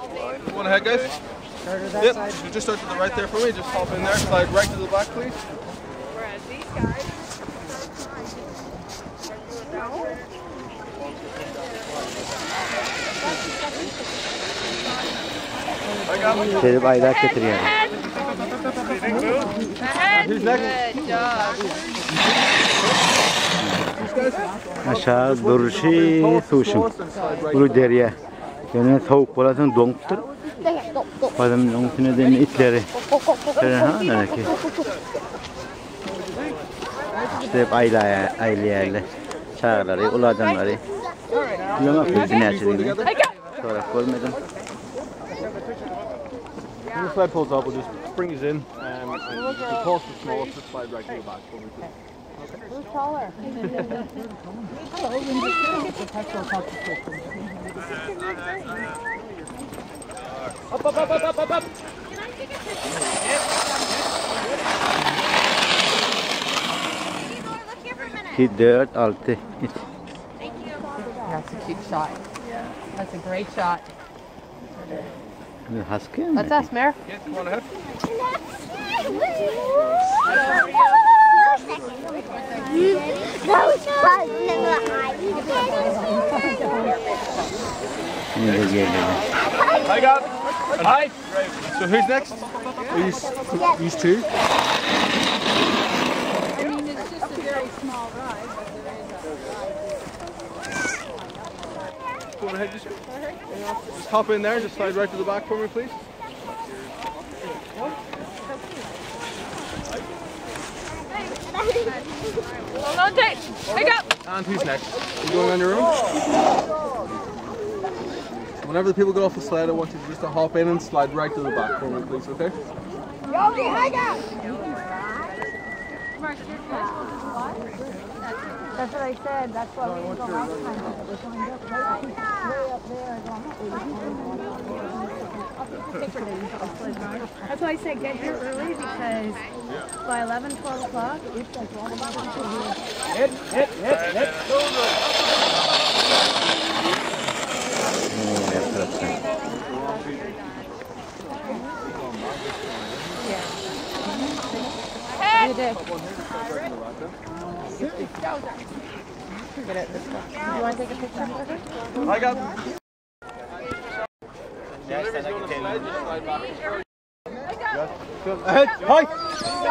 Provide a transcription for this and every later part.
Go on ahead, guys. Yep, you just start to the right there for me. Just hop in there. Slide right to the back, please. Whereas these guys. Şeýdip aýlap getirýär. Who's next? Good job. Aşağı duruşy suşuň. Uly derýa. Ýöne sowuk bolansoň doňupdyr. Bazam oň üstüne de itleri. Ha, nereki. İşte hep aýlaýar, aýlaýarlar. Çagalary, uly adamlary. Bilemok biz näçedigini. Sorap görmedim. When the sled pulls up, we'll just bring you in. And the tallest the smallest, just slide right to the back for me, please. Who's taller? Up, up, up, up, up, up, up. 2, 4, 6 it. That's a cute shot. That's a great shot. Husky Let's ask Mare. Yeah, come on ahead. Indi geldi. Hi, Gab. Hi. So who's next? These, these two. I mean, it's just a very small ride, but there is a ride. Go on ahead, just, just hop in there. Just slide right to the back for me, please. Hold on tight. Pick up. And who's next? You going on your own? Whenever the people get off the sled, I want you to just to hop in and slide right to the back for me, please, okay? That's what I said. That's why we didn't go last time. It was going up way, way up there. That's why I said get here early because by 11, 12 o'clock, it's like all about Her tarapdan. You did. Get it this way. Do you want to take a picture for her? Hi, Gab. Whenever he's going to slide, just slide back. Ahead, hi!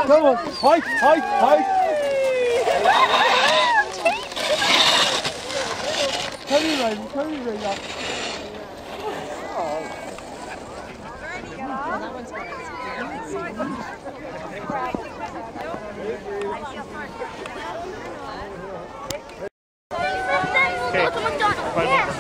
Come on, hi, hi, hi! Come here, Raven, come here, Raven. Go to McDonald's. Yeah.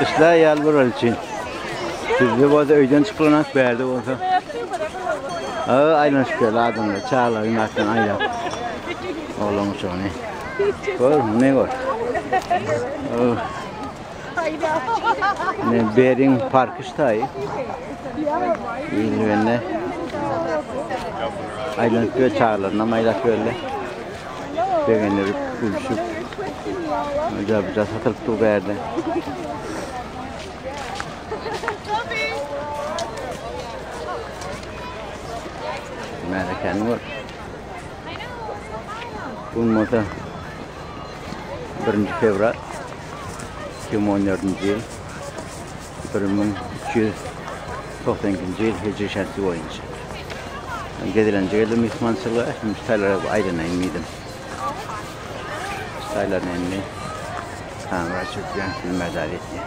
Işler ýaly bir üçin. Bizde bolsa öýden çykylanak bärde bolsa. Aa, aýlanyşyp geldi adamlar, çagalaryň arkadan aýlap. Oglan uçugyny. Gör, ne gör. Oh. Ne Bering parky ştaýy. Ilbende aýlanyp ýör çagalaryna aýlap ýörler. Begendirip, gülüşip. Jabyja satylyp dur bärde. Märekäni gör. Gün bolsa 1 fewral 2014-nji ýyl 1392-nji ýyl hijri şemsi boýunça. Gezelenje geldim myhmançylyga, şimdi şu taýlara bir aýlanaýyn diýdim. Şu taýlaryny indi kamera çekýän, filmerdar etýän.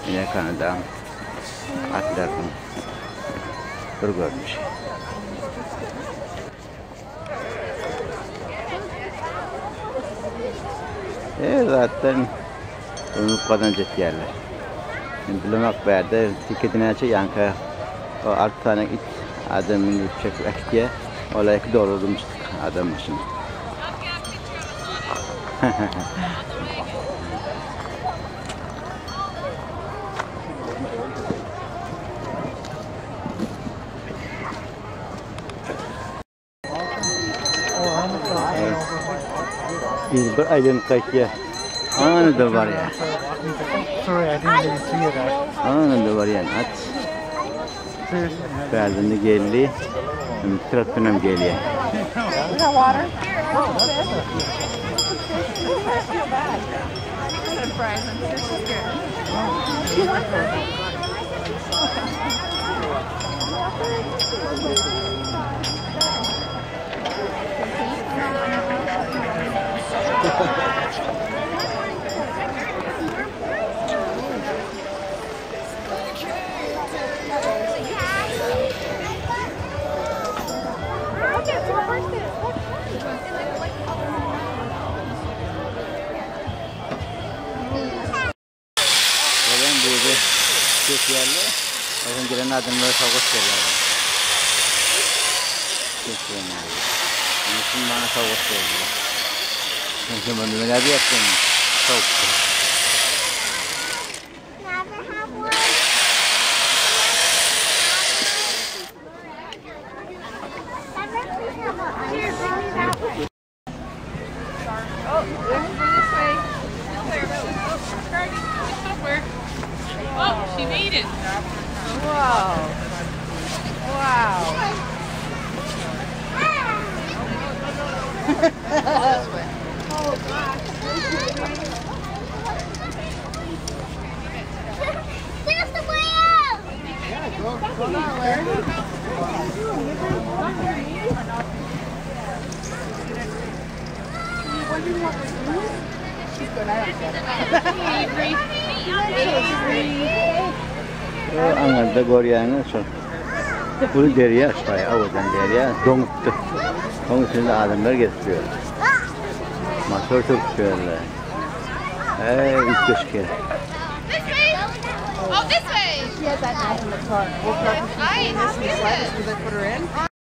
Ine Kanadaň atlarynyň bir görnüşi. Her zatdan öňüp gazanç etýärler. Men bilemok bärde tiketi näçe ýaňky o alty sany it adam mündirip çekip äkitýär. Ola 2 dollar dymyşdyk adam başyna. Biz bir aýlanyp gaýtýar. Ana-da barýar. Ana-da barýan at. Bärdinde geldi. Indi tarapdan hem gelýär. Olam bu ýerde kesýärler. Onsoň gelen adamlara sowgat berýärler. Kesýärler. Munuň üçin maňa sowgat berdiler. Men hem ony näme diýersin? Sowukdy. Oh, she made it. Whoa. Wow. Oh, gosh. There's the way out! Yeah, go, go that way. Aňyrda görýäňiz şol uly derýa şaý owadan derýa doňupdyr. Oň içinde adamlar gezip ýör. Motor sürüp ýörler. Eý, üýtgeşik ýer. This way. Oh, this way. She had that night in the car. Woke up Nice. because I put her in.